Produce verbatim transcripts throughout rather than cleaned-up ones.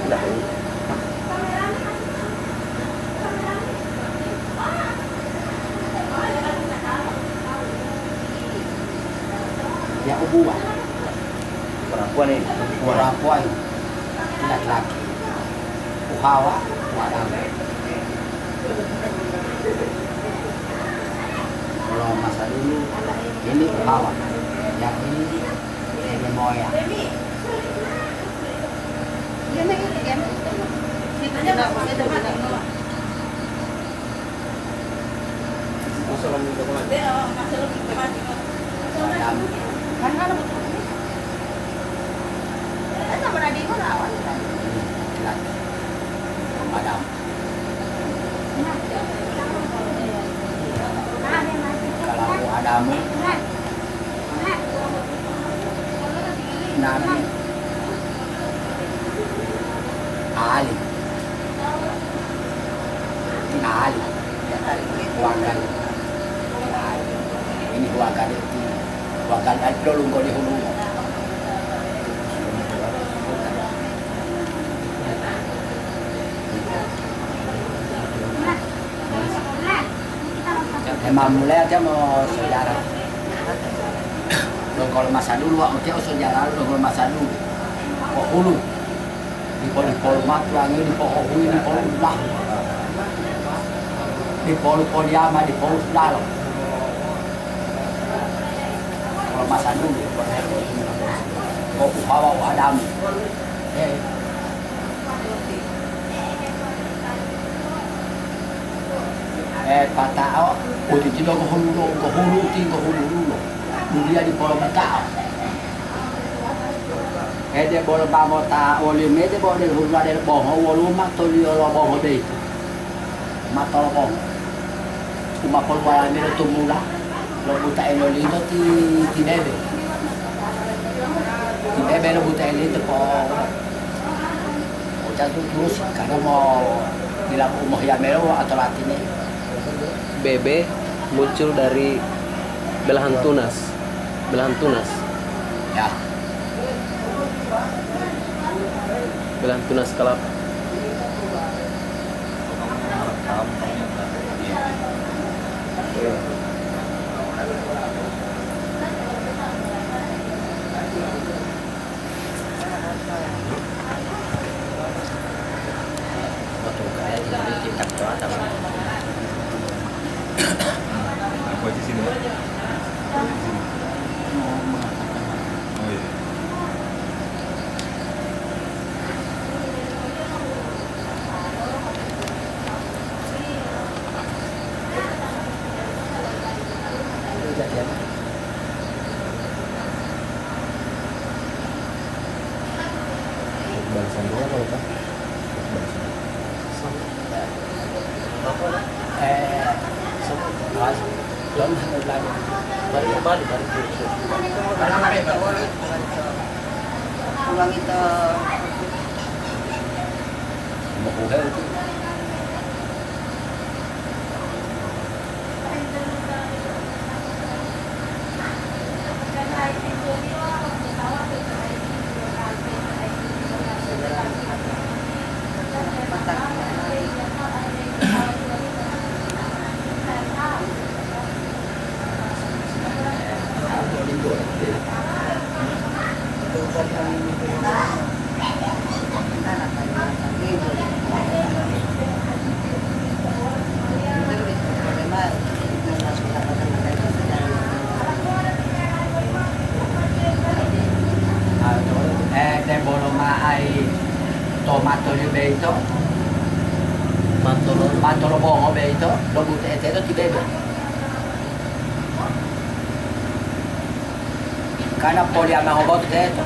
Ya, ubuwa. Perempuan ini. Perempuan. Laki-laki. U Hawa, u Adam. Kalau masa dulu, ini u Hawa. Yang ini, ini moya. Kalau Adamu, Nabi Ali. Ti Ali. Wagal. Ini wagal ti. Wagal Ali lolunggo di hulu. Emamulea temo sejarah. Dongkol masa dulu, wa oke o sejarah dongkol masa dulu. Pohulu. Dipo-dipo lumatuwangi, dipo ohui, dipo ulah. Dipo lupoliyama, dipo sulalo. Kalau masa dulu, ko uhawa u Adamu. Eh. Eh, pata'o, putitiyo ngohululo, ngohuluti, ngohululo. Duniya dipo lomota'o. Eh, debo lomamota woli mede bo de hulade bongo wolu matoliyo lo bongo boyito. Matolobo. U ma poluwala mayi lo tumula lo buta elolimo ti, ti bebe. Ti bebe lo buta elolimo po, po jantu turusi, karena mo dila u mohiya melo atau latine. Bebe muncul dari belahan tunas. Belahan tunas. Ya. Belahan tunas kelapa. Apa di sini? Di sini. Oh, iya. Balasan dua kalau, Pak? Balasan. Eh, balik, balik, balik. Ulangi to. Eh, debolo ma'ai to matoliyo boyito, matolo, matolo bongo boyito, lobuta eteto ti bebe. Kana poliyanango botu teto.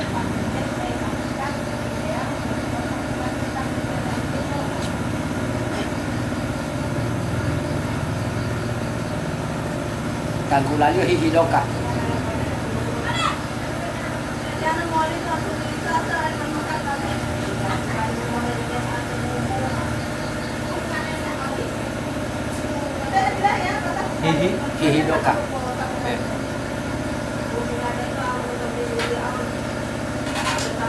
Tanggulaliyo hihiloka. Hihi, hihi doka.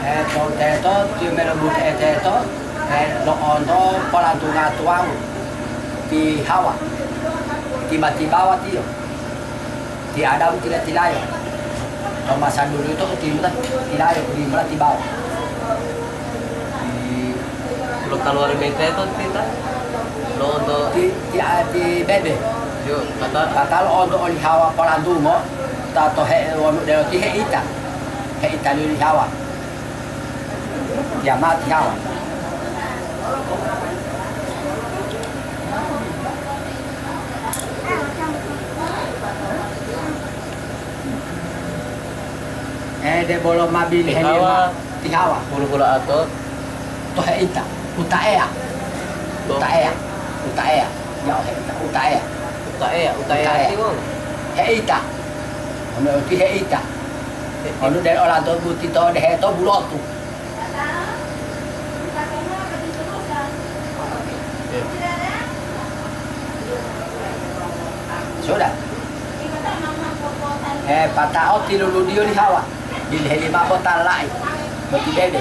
Eh, to teto, tiyo melo buka, eh, teto. Eh, lo'onto polantunga tuwawu ti Hawa, tiba-tibawa tiyo, ti Adam tila-tilayo. To masa dulu yito u timula tilayo, u timula tibawa. Ti lo kaluwari mayi teto tita? Lo'onto ti, ti, a, ti bebe. Yo, kata? Kata lo'onto oli Hawa polantungo, ta to he-, wonu delo ti heita. Heita li Hawa. Jama'ati Hawa. Eh, debolo mabili Ti Hawa. Ti Hawa. Hulu-hula ato. To heita. Utaeya. To. Utaeya. Utaeya. Ya, heita. Utaeya. Utaeya. Utaeya. Utaeya. Heita. Ono ti heita. He-, Ono dari olanto buti to dehe to bulotu. Sudah. Eh, pata'o tiluludiyo li Hawa. Bilheli mao bota la'i. Boti bebe.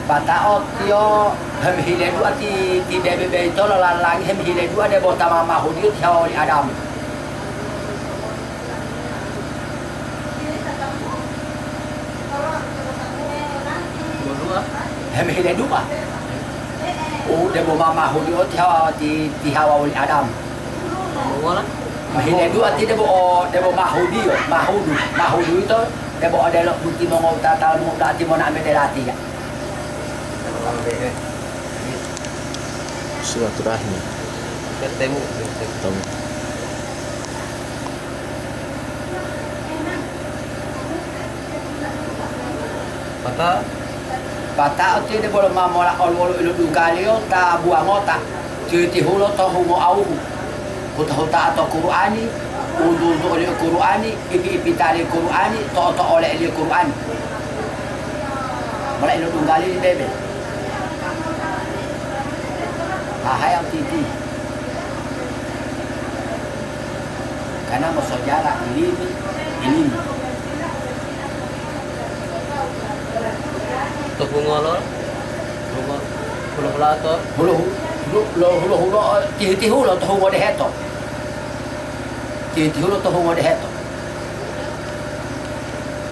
Pata'o tiyo hemihile dua ti, ti bebe boyito lolalangi hemihile dua debo ta mamahudiyo ti Hawa woli Adam. Hemihile dua. U debo mamahudiyo ti Hawa, ti, ti Hawa woli Adam. Hemihile dua ti debo o, debo mahudiyo, mahudu, mahudu yito debo odelo buti mongowutata mongowutati mona'o mayi de latiya. Silaturahmi. Bertemu. Bertemu. Pata'o tiyo debolo ma mola oluwolu ilodunggaliyo ta buwangota, tiyitihulo to hungo awuhu, huta-huta'a to Qur'ani, untu-untu oliyo Qur'ani, ipi-ipita liyo Qur'ani, to'o-to'ole liyo Qur'ani. Mola ilodunggaliyo li bebe. Hahayam titi. Karena mosojala ilimi, ilimi. To hungo lo, hungo, hulo-hulo to? Hulo-hu-, lo, hulo-hulo, tihu-tihulo to hungo deheto. Tihu-tihulo to hungo deheto.